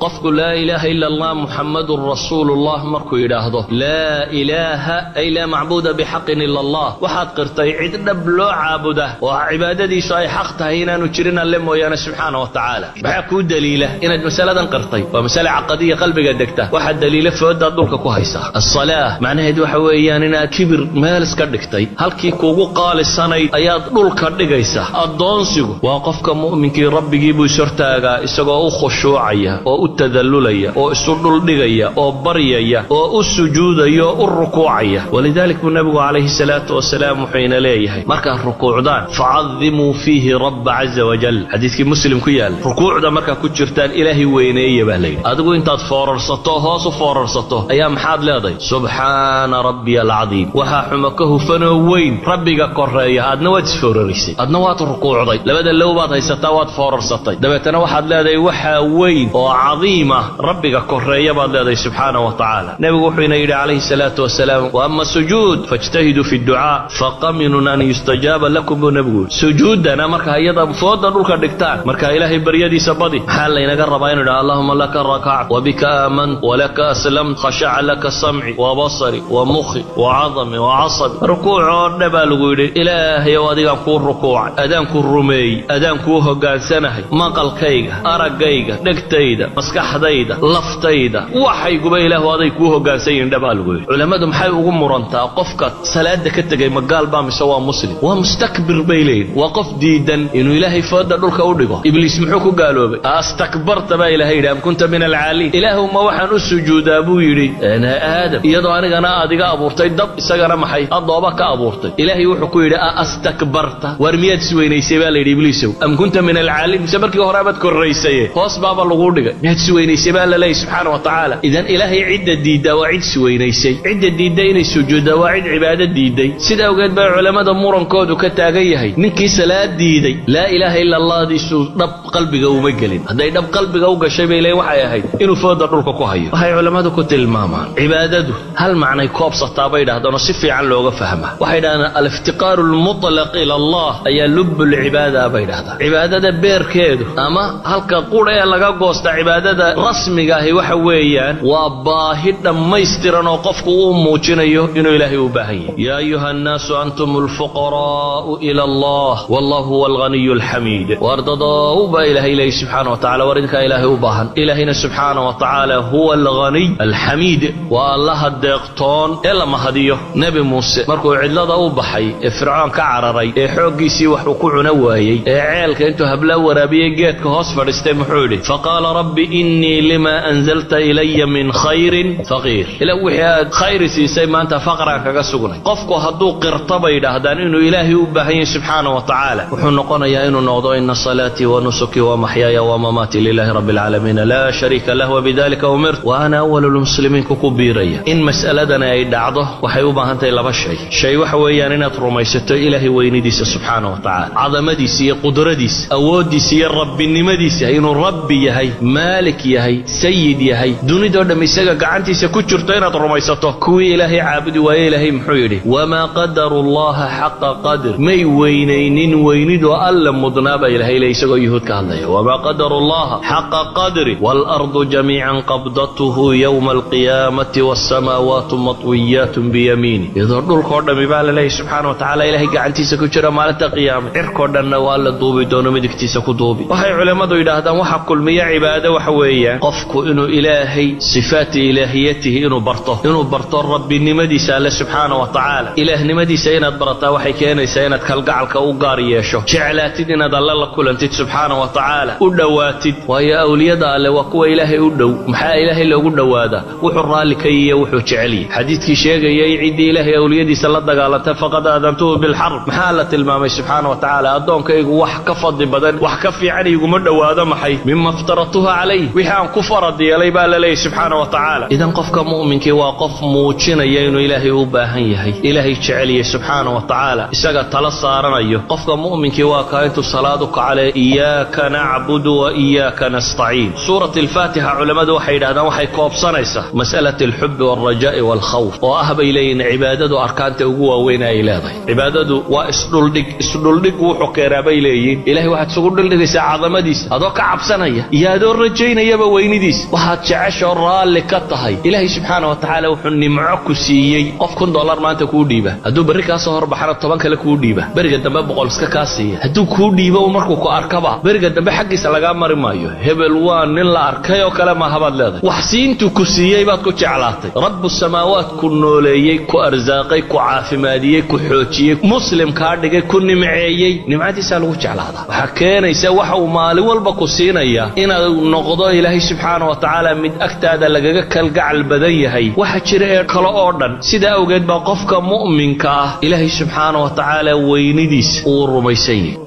Qofku "Laa ilaaha ila Allah, Muxammadun rasuulullah" markuu yidhaahdo, laa ilaaha ay laa macbuuda bixaqin ila Allah, waxaad qirtay cid dhab loo caabuda oo cibaadadiisu ay xaq tahay inaanu jirin Alle mooyaane, subxaana wa tacaala. Maxaa kuu daliila inaad masaladan qirtay? Waa masale caqadiya, qalbiga degta. Waxaa daliila foodaad dhulka ku haysaa. Asalaa macnaheed waxa weeyaan inaad kibir meel iska dhigtay, halkii kugu qaalisanayd ayaad dhulka dhigaysaa. Addoonsigu waa qofka mu'minkii rabbigii buu ishortaagaa isagoo u khushuucaya oo u tadallulaya oo isu dhuldhigaya oo baryaya oo u sujuudaya oo u rukuucaya. Walidalik buu Nabigu calayhi salaatu wasalaam wuxuu ina leeyahay: markaad rukuucdaan, "Facadimuu fiihi rabba caza wajal." Xadiiskii Muslim ku yaalla, rukuucda markaa ku jirtaan Ilaahay weyneeya baa layidhi. Adigu intaad foorarsato, hoos u foorarsato, ayaa maxaad leedahay? "Subxaana rabbiya alcadiim." Waxaa xumo ka hufanoo weyn Rabbiga koreeya. Adna waad isfoorarisay, adna waad rukuucday, labada low baad haysataa, waad foorarsatay, dabeetana waxaad leedahay waxaa weyn oo cadiima Rabbiga koreeya baad leedahay, subxaana wa tacaala. Nebigu wuxuu ina yidhi calayhi salaatu wasalaam: "Wa ama sujuud fajtahiduu fi ducaa, faqaminun an yustajaaba lakum," buu Nebigu yidhi. Sujuuddana marka iyada fooda dhulka dhigtaan, marka Ilaahay baryadiisa badi. Maxaa laynaga rabaa? Inu idhaha: "Allahuma laka rakactu, wabika aamant, walaka aslamt, khashaca laka samci wa basari wa mukhi wa cadami wa casabi." Rukuuc oo dhan baa lagu yidhi: Ilaahayow, adigaan kuu rukuucay, adaan kuu rumeeyey, adaan kuu hoggaansanahay, maqalkayga, araggayga, dhegtayda, maskaxdayda, laftayda, waxayguba Ilaahu aday kuu hoggaansan yihin dhabaa lagu yidhi. Culammadu maxay ugu murantaa qofka salaada ka tegay ma gaal baa mise waa muslim? Waa mustakbir bay leeyihin, waa qof diidan inuu Ilaahay fooda dhulka u dhigo. Ibliis muxuu ku gaaloobay? "Astakbarta," baa Ilahay yidhi, "am kunta min alcaaliin?" Ilaahu, ma waxaan u sujuudaa, buu yidhi, Aadam, iyadoo anigana aad iga abuurtay dab, isagana maxay adooba ka abuurtay? Ilaahay wuxuu ku yidhi: "A astakbarta?" War miyaad isweynaysay, baa la yidhi, Ibliisow, "am kunta min alcaaliin?" Mise markii hore abaad korraysaye, hoos baaba laguu dhigay? Miyaad isweynaysay, baa la leeyahy, subxaana wa tacaala. Idan Ilaahay cidda diiddaa waa cid isweynaysay, cidda diidda inay sujuuddaa waa cid cibaado diiday. Sida awgeed baa culammada murankoodu ka taagan yahay: ninkii salaad diiday, laa ilaaha ila Allahdiisu dhab qalbiga uma gelin. Hadday dhab qalbiga u gashay, bay leeyiin, waxay ahayd inuu fooda dhulka ku hayo. Waxay culammadu ku tilmaamaan cibaadadu hal macnay koobsataa, bay dhahdaan, oo si fiican looga fahmaa. Waxay dhahdaan aliftiqaaru almutlaq ila Allah ayaa lubbulcibaada, bay dhahdaan. Cibaadada beerkeedu ama halka qudha ee laga goosta cibaadada rasmiga ahi waxa weeyaan waa baahi dhammaystiran oo qofku uu muujinayo inuu Ilaahay u baahan yahay. "Yaa ayuha annaasu, antum alfuqaraa'u ila Allah, wallahu huwa alghaniyu alxamiid." Waardadow, baa Ilaahay leeyahy subxaana wa tacala, war idinkaa Ilaahay u baahan, Ilaahayna subxaana wa tacaala huwa alghaniy alxamiid, waa Allaha deeqtoon ee la mahadiyo. Nebi Muuse markuu cidlada u baxay ee Fircoon ka cararay ee xooggiisii wax uu ku cuna waayey ee ceelka intuu habla waraabiyey geedka hoos fadhiistay, muxuu yidhi? "Faqaala rabbi innii lima anzalta ilaya min khayrin faqiir." Ila wixii aad khayri siisay maanta faqraan kaga sugnay. Qofku hadduu qirto, bay yidhaahdaan, inuu Ilaahay u baahan yahay subxaana wa tacaala, wuxuu noqonayaa inuu noqdo "ina salaatii wa nusukii wa maxyaaya wa mamaatii lilahi rabbi alcaalamiin, laa shariika lah, wabidalika umirt wa ana awalu lmuslimiin ku biiraya. In mas'aladani ay dhacdo waxay u baahan tahay laba shay. Shay waxa weeyaan inaad rumaysato Ilaahay weynidiisa subxaana wa tacaala, cadamadiisa iyo qudradiisa, awooddiisa iyo rabbinimadiisa, inuu Rabbi yahay, maalik yahay, sayid yahay, dunidoo dham isaga gacantiisa ku jirto inaad rumaysato. Kuwii Ilaahay caabudi waaye, Ilaahay muxuu yidhi? "Wamaa qadaru llaha xaqa qadr." May weynaynin weynidoo Alla mudnaa, baa Ilahay le isagoo yuhuud ka hadlaya. "Wamaa qadaru llaha xaqa qadri, waalardu jamiican qabdatuhu yowma alqiyaamati, wasamaawaatu matwiyaatun biyamiini." Iyadoo dhulkoo dhammi, baa la leeyahy subxaana wa tacala, Ilahay gacantiisa ku jira maalinta qiyaame, cirkoo dhanna waa la duubi doono, midigtiisa ku duubi. Waxay culammadu yidhaahdaan waxa kulmiya cibaado waxa weeyaan qofku inuu Ilaahay sifaati ilaahiyatihi inuu barto, inuu barto rabbinimadiisa Alle subxaana wa tacaala. Ilaahnimadiisa inaad barataa waxay keenaysaa inaad kalgacalka u gaar yeesho, jeclaatid inaad Alle la kulantid subxaana wa tacaala, u dhowaatid. Waayo awliyada Alle waa kuwa Ilaahay u dhow. Maxaa Ilaahay loogu dhowaadaa? Wuxuu raalli ka yihiyo wuxuu jecel yahay. Xadiidkii sheegayay ciddii Ilaahay awliyadiisa la dagaalanta, "faqad aadantuhu bilxarb", maxaa la tilmaamay subxaana wa tacaala? Addoonkaygu wax ka fadli badan, wax ka fiican iguma dhowaado maxay? "Mima aftaratuha calayh", wixii aan ku farad yeelay, baa la leeyahy subxaana wa tacaala. Idan qofka mu'minkii waa qof muujinaya inuu Ilaahay u baahan yahay, Ilaahay jeceliyey subxaana wa tacaala, isaga tala saaranayo. Qofka mu'minkii waa kaa intuu salaad u kacale "iyaaka nacbudu wa iyaaka nastaciin". Suurat alfaatixa culammadu waxay yidhahdaan waxay koobsanaysaa mas'alat alxubi walrajaa'i waalkhawf, oo ah, bay leeyihin, cibaadadu arkaanta ugu waaweyn ay leedahay. Cibaadadu waa isdhuldhig. Isdhuldhig wuxuu keenaa, bay leeyihin, Ilahay waxaad isugu dhuldhigaysaa cadamadiisa adoo ka cabsanaya iyo adoo rajaynaya. muujinayaba weynidiis. Waxaad jecesho raalli ka tahay Ilaahay subxaana wa tacaala wuxuu nimco ku siiyey. Qof $1000 maanta kuu dhiiba, hadduu berri kaa soo horbaxana 10 kale kuu dhiiba, beriga dambe 100 iska kaa siiya, hadduu kuu dhiibo markuu ku arkaba beriga dambe xaggiisa lagaa mari maayo. Hebel waa nin la arkay oo kale maaha baad leedahay. Wax siintuu ku siiyey baad ku jeclaatay. Rabbu samaawaat ku nooleeyey, ku arsaaqay, ku caafimaadiyey, ku xoojiyey, muslim kaa dhigay, ku nimceeyey, nimcadiisaa lagu jeclaadaa. Waxaa keenaysa waxa uu maalin walba ku siinaya inaad noqdo Ilaahay subxaana wa tacaala mid agtaada lagaga kalgacal badan yahay waxa jira ee kale oo dhan. Sidaa awgeed baa qofka mu'minka ah Ilaahay subxaana wa tacaala weynidiis uu rumaysan yahay.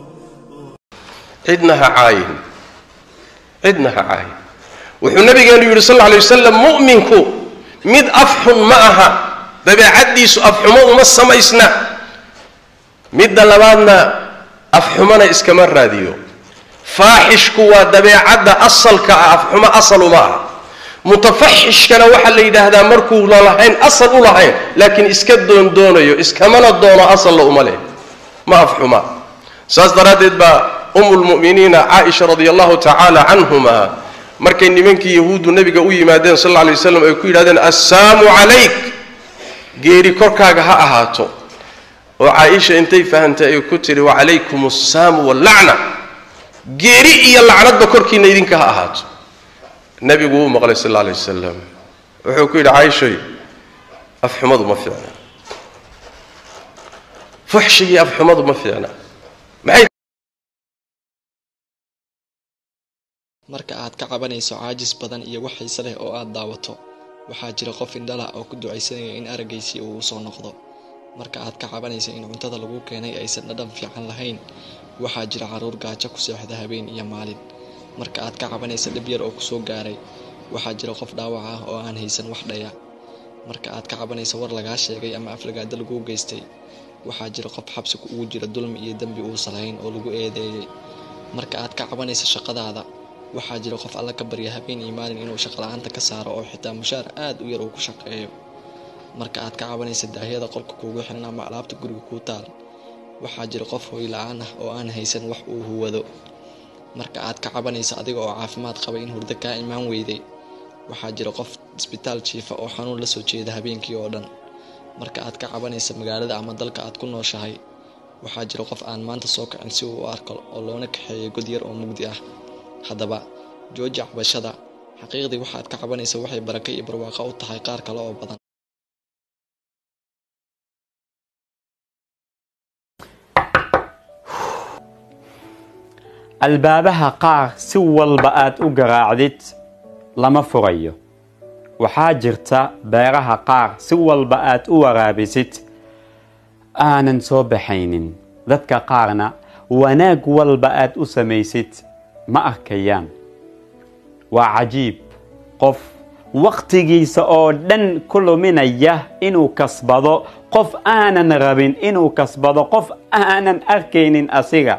Cidna ha caayin, cidna ha caayin. Wuxuu nabigeenu yidhi sal alla alay wasalam, mu'minku mid afxun ma aha, dabeecaddiisu afxumo uma samaysna. Midda labaadna afxumana iskama raadiyo. Faaxishku waa dabeecadda asalka ah, afxumo asal uma aha. Mutafaxishkana waxaa la yidhaahdaa markuu lalahayn asal u lahayn, laakiin iska doondoonayo, iskamana doono, asalla uma leh, ma afxuma. Saas daraaddeed baa ummulmu'miniina Caaisha radia allahu tacaala canhuma markay nimankii yahuuddu nabiga u yimaadeen sal alla alay waslam ay ku yidhahdeen assaamu calayk, geeri korkaaga ha ahaato, oo Caaisha intay fahantay ay ku tidhi wacalaykum assaamu wallacna, geeri iyo lacnadba korkiina idinka ha ahaato. Nabigu wuu maqlay sal alla alay wasalam, wuxuu ku yidhi Caaishay, afxumadu ma fiicna, fuxshigii afxumadu ma fiicna. Maxay Marka aad ka cabanayso caajis badan iyo wax xiise leh oo aad daawato, waxaa jira qof indhala oo ku ducaysanaya in araggiisii uu usoo noqdo. Marka aad ka cabanayso in cuntada lagu keenay aysan dhadhan fiican lahayn, waxaa jira carruur gaajo ku seexda habeen iyo maalin. Marka aad ka cabanayso dhib yar oo kusoo gaaray, waxaa jira qof dhaawac ah oo aan haysan wax dhaya. Marka aad ka cabanayso war lagaa sheegay ama aflagaado laguu geystay, waxaa jira qof xabsi ugu jira dulmi iyo dembi uusan lahayn oo lagu eedeeyey. Marka aad ka cabanayso shaqadaada, waxaa jira qof Alla ka barya habeen iyo maalin inuu shaqo la'aanta ka saaro oo xitaa mushaar aad u yar uu ku shaqeeyo. Marka aad ka cabanayso daahyada qolka kuugu xiran ama alaabta guriga kuu taal, waxaa jira qof hooy la'aan ah oo aan haysan wax uu huwado. Marka aad ka cabanayso adiga oo caafimaad qaba in hurdo kaa imaan weyday, waxaa jira qof isbitaal jiifa oo xanuun la soo jeeda habeenkii oo dhan. Marka aad ka cabanayso magaalada ama dalka aad ku nooshahay, waxaa jira qof aan maanta soo kacin si uu u arko oo loona kaxeeyo god yar oo mugdi ah. Haddaba jooji cabashada. Xaqiiqdii waxaad ka cabanaysa waxay barako iyo barwaaqo u tahay qaar kale oo badan. Albaabaha qaar si walba aad u garaacdid lama furayo. Waxaa jirta beeraha qaar si walba aad u waraabisid aanan soo baxaynin. Dadka qaarna wanaag walba aad u samaysid ma arkayaan. Waa cajiib, qof waqtigiisa oo dhan ku luminaya inuu kasbado qof aanan rabin inuu kasbado, qof aanan arkaynin asiga.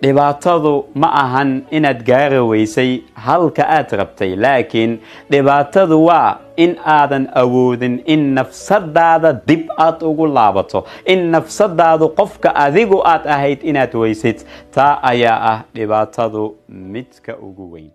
Dhibaatadu ma ahan inaad gaari weysay halka aad rabtay, laakiin dhibaatadu waa in aadan awoodin in nafsadaada dib aad ugu laabato, in nafsadaadu qofka adigu aad ahayd inaad weysid. Taa ayaa ah dhibaatadu midka ugu weyn.